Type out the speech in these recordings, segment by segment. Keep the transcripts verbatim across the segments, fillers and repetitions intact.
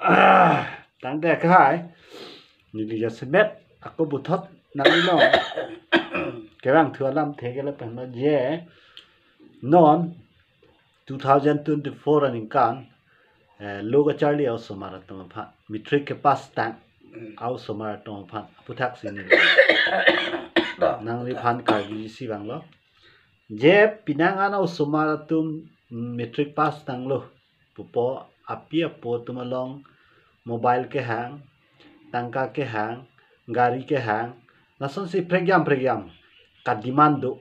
Tangte akhai, neli jasemet ako puthot nanglilong kevang thu alamthe ke lapen lo je non two thousand twenty-four aningkan, eh, lo kacharli a-osomar atum aphan, matric kepass tang a-osomar atum aphan aputhaksi neli nangliphan karjuji si vanglo. Je penang an a-osomar atum, mm, matric pass tanglo pupo, api apo atum along mobile kehang, tangka kehang, gari kehang, lasonsi prekjam prekjam ka-demand do,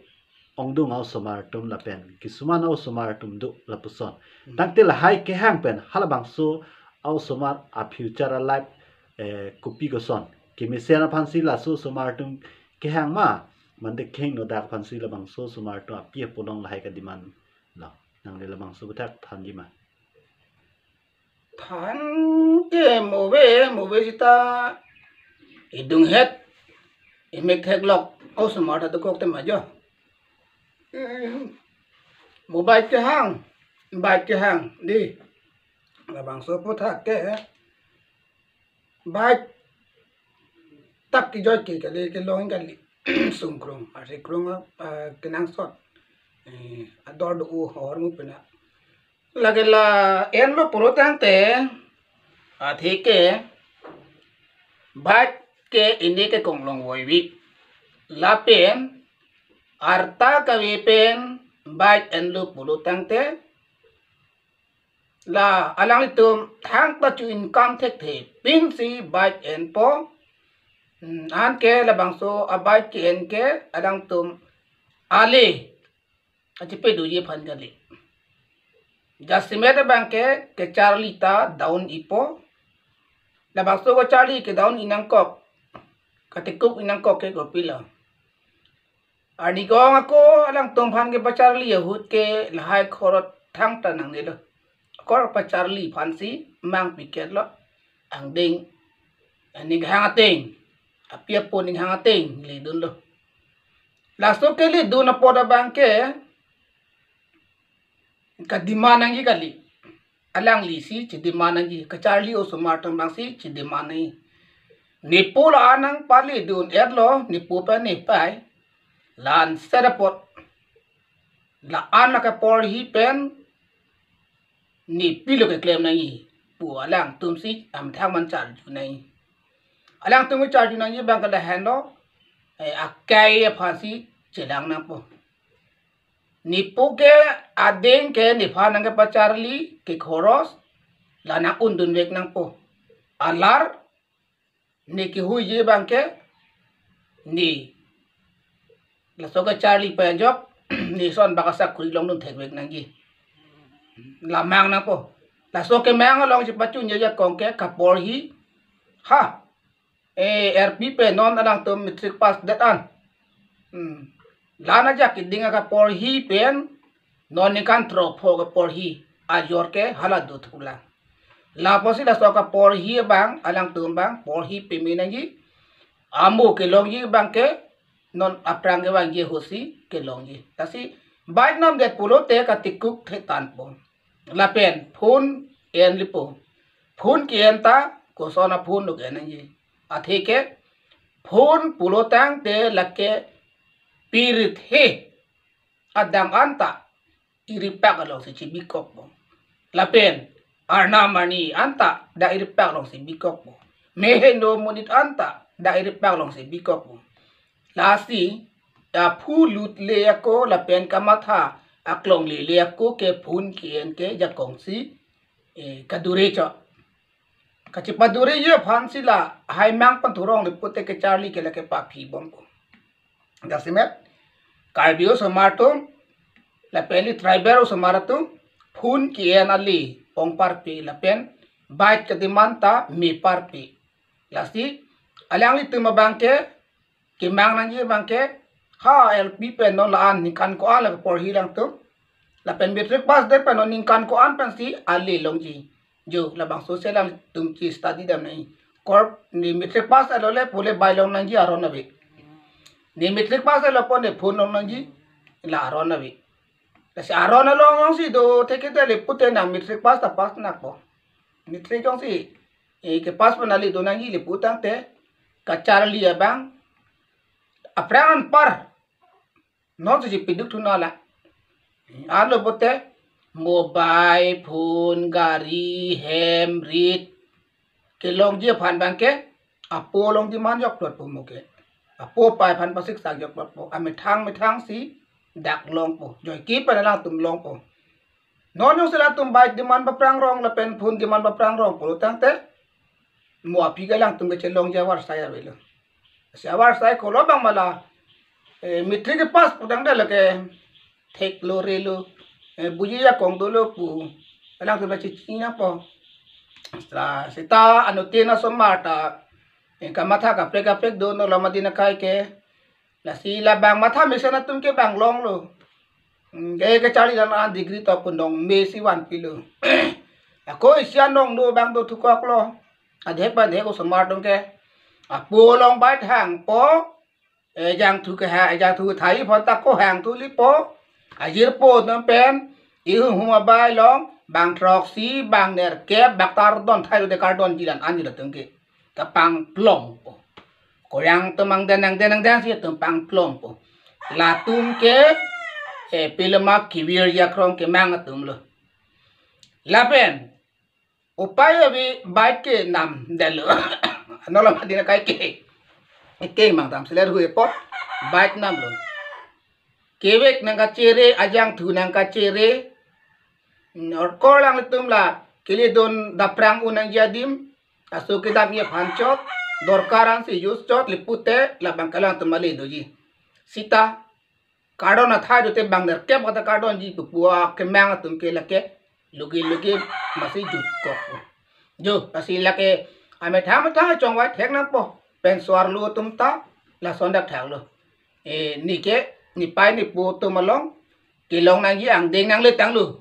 ongdung a-osomar atum lapen kisuman a-osomar atum do lapuson. Hmm. Tangte lahai kehang pen halabangso a-osomar a-future a-life, eh, kopi koson kemesen aphansi laso osomar atum kehang ma, mande kheng nodak aphansi labangso osomar atum api apo along lahai ka-demand lo? Nangli labangso puthot thanji ma? Thanke move, move sita idunghet, imek theklok a-osomar ta dokok te ma jo. Hmm. Mobile kehang, bike kehang, dei. Labangso puthot ke bike tak kejoi ke kali kelong kali. Sungkrung, arsi krung, ah, kenangsot. Eh, ador do-o hor mu pena. Lake la enlo pulo tangte, athe ke bike ke ini ke konglong voivi. Lapen arta kave pen bike enlo pulo tangte, la alanglitum thangta cho-income thekthe pinsi bike enpo. Hmm, anke labangso a-bike ke-en ke alangtum ale achipedoji aphan kali. Jasemet abang ke kacharli ta down ipo. Labangso kacharli ke-down inangkok, katikuk inangkok ke kopilo? Arnivong ako alangtum aphan kepacharli ahut ke lahai khorot thangta nangnelo. Akor pacharli aphansi mang piket lo. Angdeng, aning hang ateng, api apo ning hang ateng ledunlo. Laso keledun apot abang ke ka-demand nangji kali. Alanglisi chi-demand nangji. Kacharli osomar atum abangsi chi-demand nangji. Nepo la-an nangpaledun-etlo, nepo pen nepai. La-an set apot, la-an akaporhi pen ne pilo keklem nangji pu alangtumsi amethang man charju nangji. Alangtum charju nangji abang ke lahenlo, eh, akai aphansi chelang nangpo. Nepo ke adeng ke nephan nangkepacharli kekhoros la nang-undunvek nangpo. Alar ne kehuiji abang ke ne laso kacharli pen ajok ne son bak asakuri longdun thekvek nangji. La mang nangpo. Laso kemang along chepachunji ajakong ke kaporhi. Ha, eh, arpi pen non alangtum matric pass det an. Hmm. La-an ajak keding akaporhi pen non ningkan throphok kaporhi ajor ke hala dothulang. Lapusi laso kaporhi abang alangtum abang porhi peme nangji. Amo kelongji abang ke non aphrang kevangji ahutsi kelongji. Lasi bike namdet pulote katikuk thektangpo. Lapen phone enlipo. Phone ke-en ta koson a-phone lo ke-en nangji? Athe ke phone pulo tangte lake pirit he adang anta iripak alongsi chibikokpo. Lapen arnam arni anta dak iripak alongsi bikokpo. Meheno monit anta dak iripak alongsi bikokpo. Lasi aphu lut le ako lapen kamatha aklongle le ako ke phone ke-en ke jakongsi, eh, kadure chot. Kachepadure ji aphansi lahai mang pen thurong le pute kacharli ke lake paphibompo. Jasemet Karbi osomar atum lapen ili tribal osomar atum phone ke-en ale ongparpe lapen bike ke-demand ta meparpe. Lasi alanglitum abang ke kemang nangji abang ke, ha, arpi pen non la-an ningkan ko-an la porhi alangtum. Lapen matric pass det pen non ningkan ko-an pensi ale longji. Jo, labangso si alangtum che-study dam nangji. Kor ne matric pass etlo le pule bai long nangji aron ave. Ne matric pass etlo pu ne phone long nangji la aron ave. Lasi aron along jongsi do thekthedetlo pute nang matric pass ta pass nangpo. Matric jongsi eh, ke pass pen ale do nangji le pu tangte, kacharli abang aphrang anpar non si piduk thu nang la. Arlo pote mobile phone, gari, hem, rit kelongji aphan abang ke apo along demand jokplot po mo ke. Apo apai aphan pasik sak jokplot po. Amethang methang si dak longpo. Joike pen alangtum longpo. Non jongsi alangtum bike demand paphrang rong lapen phone demand paphrang rong pulo tangte, mo aphi ke alangtum kechelongji avarsai avelo. Si avarsai kolo abang ma la, eh, matric kepass pu tangte lake theklo relo, eh, buji ajakong dolo pu alangtum la chichini nangpo. La seta anuttin asomar ta, eh, kamatha kaprek kaprek do, non la mati na kai ke. Lasi labang matha mesen atum ke abang longlo. Hmm, ke kacharli dan an degree to pundong me si vanpilo. Ako isi anong do abang do thukoklo. Adhek bandhek osomar atum ke apo along bike hangpo, eh, jangthu ke ha, jangthu thai phonta ko hangthu lipo. Ajirpo atum pen ihum hum abai along bang throksi, bang nerkep, bak ta ardon thai lo de kardonji la-an ji latum ke kapangplongpo. Koyang atum angden angden angden si atum pangplongpo. Latum ke, eh, pilema kivirji akrong kemang atumlo. Lapen upai ave bike ke namdetlo. Non la mati na kai ke. Ke mang tam seler hui apot bike namlo. Kevek nangkachere, ajangthu nangkachere. Or ko alanglitum la kele don daprang un nangji adim, aso kedam aphan chot, dorkar ansi use chot le pute labang ke alangtum ale doji. Seta kardon athai dote bang nerkep kata kardonji pu pu akemang atum ke lake lugi lugi masi jutkok. Jo, lasi lake amethang methang chongvai thek nangpo. Pen so-arlo atum ta lason dak thaklo. Eh, ne ke, ne pai ne po atum along kelong nangji angdeng nangle tanglo.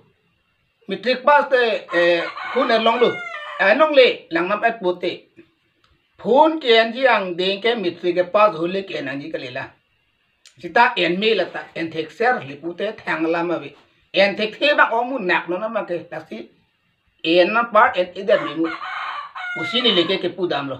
Matric pass te, eh, phone en longlo. En longle, langnam-et pote. Phone ke-enji angdeng ke matric kepass ahut le ke-en nangji kali la. Seta en me la ta, en thekser le pute thang alam ave. En thekthe abang ong munak non abang ke, lasi en anpar en-edet me mu. Pusi ne lake kepu damlo.